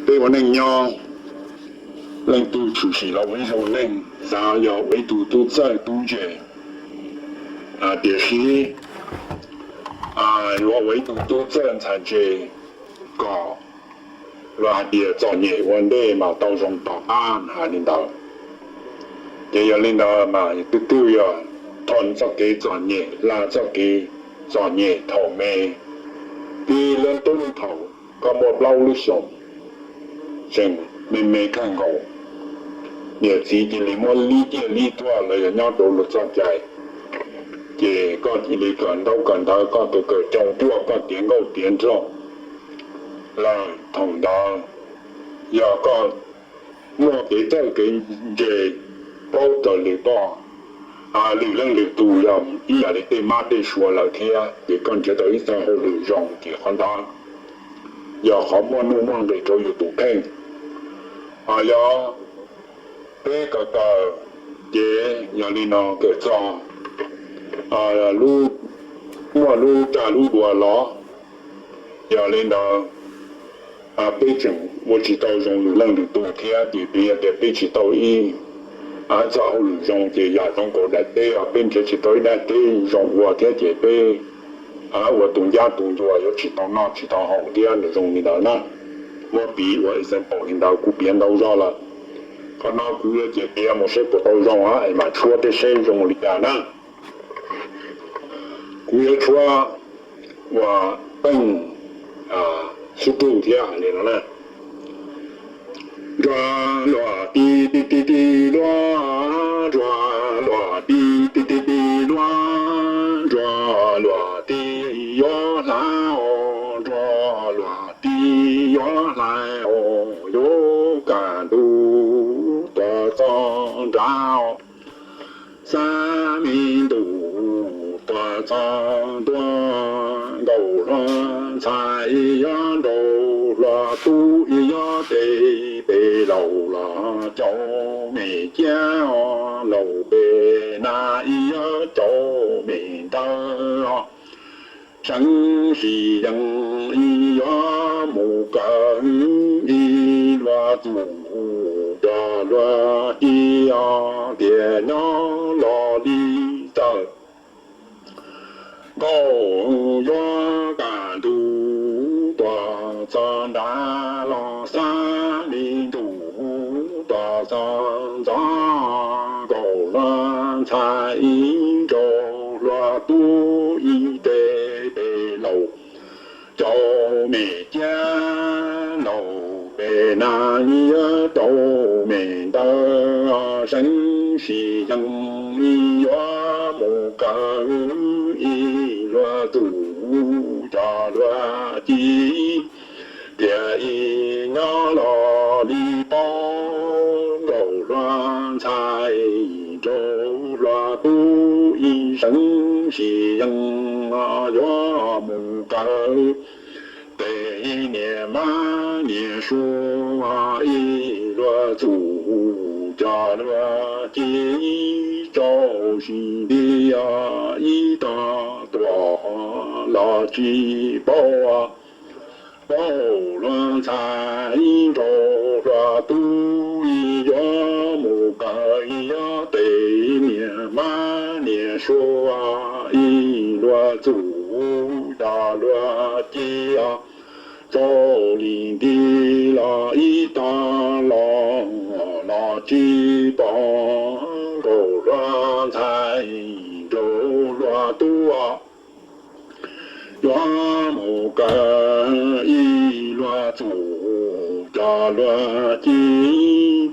Peb ua neej nyob, leej twg tshwm sim los ua ib zaug neeg xav yog ua ib tug tub txawj tub ntse, tiam sis yuav ua ib tug tub txawj ntxhais ntse kom luag hais tias txom nyem ua ntej mas tau zoo tom qab hais li ntawd. Ces yog li ntawd mas twb twb yog thom txoj kev txom nyem, hla txoj kev txom nyem thaum me, tib lub tub thaum koj muaj plaub lub xyoos, tseem me me kawg nkaus, niam txiv cia li muab lib ciaj lib tuaj los yog nyob rau luag txoj cai, ces koj cia li kawm ntaub kawm ntawv, koj kawm kawm coo cuaj, koj tiav nkauj tiav nraug lawm. Thaum ntawd yog koj muaj kev txawj kev ntse, paub raws lwm toj, lwm leej lwm tus yog ib yam li tej mab tej suav lawm thiab, ces koj nrhiav tau ib txoj hauj lwm zoo, ces qhov ntawd yog qhov muaj nuj muaj nqis rau yus tus kheej. Yog peb kawm kawm ces yog li no kawm txog muaj lub raj lub dua los, yog li ntawd peb tseem ua tsis tau zoo lwm leej lwm tus thiab, ces piv yog tias peb tsis tau ib txoj hauj lwm zoo, ces yam zoo nkaus daim teb, peb nrhiav tsis tau ib daim teb zoo ua thiab, ces peb ua tus ncab tus ncua yuav tsis tau noj tsis tau haus thiab, nws zoo li ntawd na. Muab piv ua example li ntawd kuv piav ntau zog lawm. Qhov no kuv yuav cia piav mus seb puas tau zoo es mam tshuab thiab seb zoo li cas na. Kuv yuav tshuab ua peej xub ruj thiab li no na. Ntsuag luag ti ti ti ti luag, ntsuag luag ti ti ti ti luag, ntsuag luag ti yuav hlais os, ntsuag luag ti yuav hlais os, yuav kaj ntug tuaj txog nrad os. Xab me ntuj tuaj txog ntua, nkauj hluas ntxhais ib yuav nraug hluas tub ib yuav tes, peb laus los caum me ciab os, laus peb nas ib yuav caum me ntawd os. Seev Sis Yees ib yuav mus kawm ib luag txuj coj luag ci os, tias nyob los li txawm nkauj yuav kaj ntug tuaj txog nrad los, xab me ntuj tuaj txog ntxov, nkauj hluas ntxhais ib nraug hluas tub ib tes, peb laus caum me ciab, laus peb nas ib yuav caum me ntawd. Seev Sis Yees ib yuav mus kawm ib luag txuj coj luag ci, tias ib nyob los li paub, nkauj hluas ntxhais nraug hluas tub ib, Seev Sis Yees yuav mus kawm tes niam mab niam suav ib luag txuj coj luag ci, tsaus sim nti ib tog tuaj los tsis paub. Nkauj hluas ntxhais ib nraug hluas tub ib yuav mus kawm ib yuav tes niam mab niam suav ib luag txuj coj luag ci, tsaus lim nti los ib tog los los tsis pom. Nkauj hluas ntxhais nraug hluas tub yuav mus kawm ib luag txuj coj luag ci,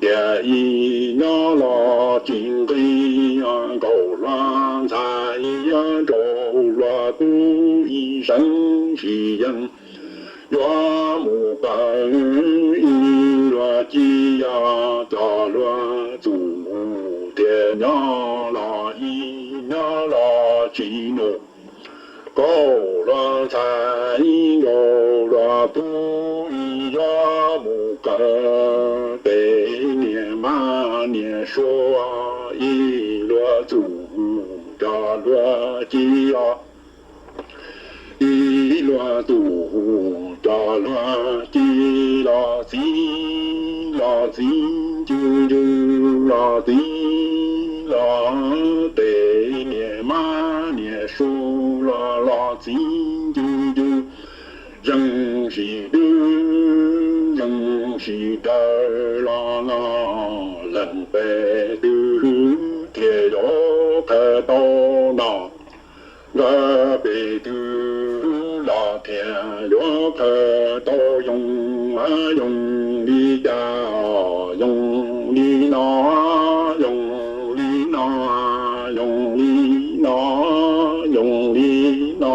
tias ib nyob los tsis nqis. Nkauj hluas ntxhais ib yuav nraug hluas tub ib, Seev Sis Yees yuav mus kawm ib luag ci, coj luag txuj tias nyob los ib nyob los tsis nus. Nkauj hluas ntxhais ib nraug hluas tub ib yuav mus kawm tes niam mab niam suav ib luag txuj coj luag ci, ib luag txuj Cov luag ci los txiv, los txiv ncw ncw, los txiv los tes niam mab niam su los los txiv ncw ncw. Zeeg sim dwb zeeg sim daws los no, leej pem twg thiaj yuav qhawv tau no, nkawd pem twg los thiaj yuav qhawv tau. Yoo, yoo li cas, yoo li no, yoo li no, yoo li no, yoo li no.